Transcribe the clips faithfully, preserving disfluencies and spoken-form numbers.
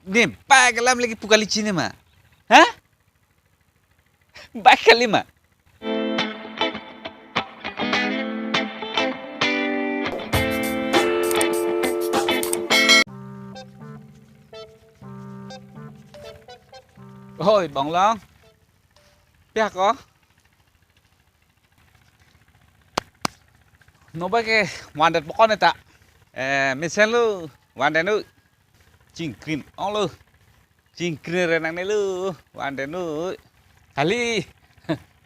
Ne bike alam lagi pu kali chinine ma. Ha? Bike kali ma. Oi, Bonglong. Pi ako? Nobike vandet pokok ne ta. Eh, mesenlo, vandet nu. Chingkrin onglo. Chingkrin re nangnelo, vandet nu. Kali.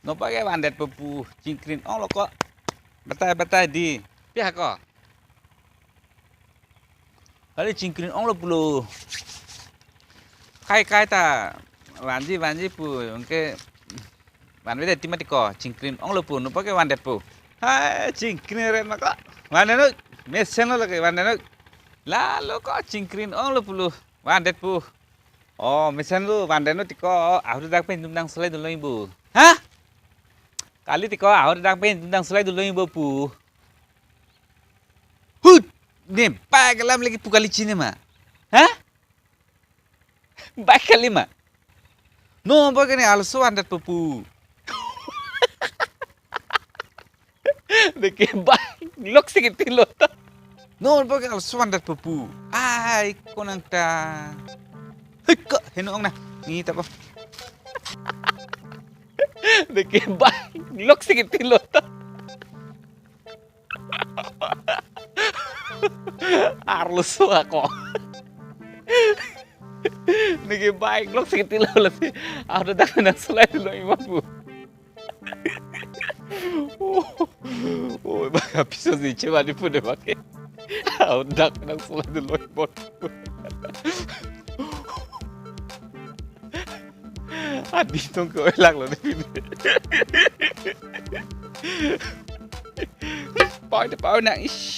Nobike vandet po pu, chingkrin onglo ko. Batai, batai di. Pi ako? Kali chingkrin onglo pulo. Kai kai ta vanji vanji pu, anke vanvedet ti mati ko, chingkrin onglo pu, nobike vandet pu. Hai, chingkrin re ma ko. Vandet nu, mesenlo lake vandet nu. Lalo ko chingkrin onglo pulo, vandet pu. Oh, mesenlo, vandet nu ti ko, ahut dak pen tum dang selai dolo ibu. Ha? Kali ti ko, ahut dak pen tum dang selai dolo ibu pu. Hut! Ne bike alam lagi pu kali chinine ma. Ha? Bike kali ma. Nobike ne arloso vandet po pu. Deke bike lok si ketilo ta. Nobike arloso vandet po pu. Ai, konang ta. Hei, ko, heno ong na. Ni ta po. Deke bike lok si ketilo ta. Arloso ako. Neke bike lok si ketilo lasi. Ahut dak nang selai dolo ibu pu. Oh, bang apiso si chewa di pu de bake. Ahut dak nang selai dolo ibu pu. Adi tong ko lak lo ni pini. Pau de pau nang ish.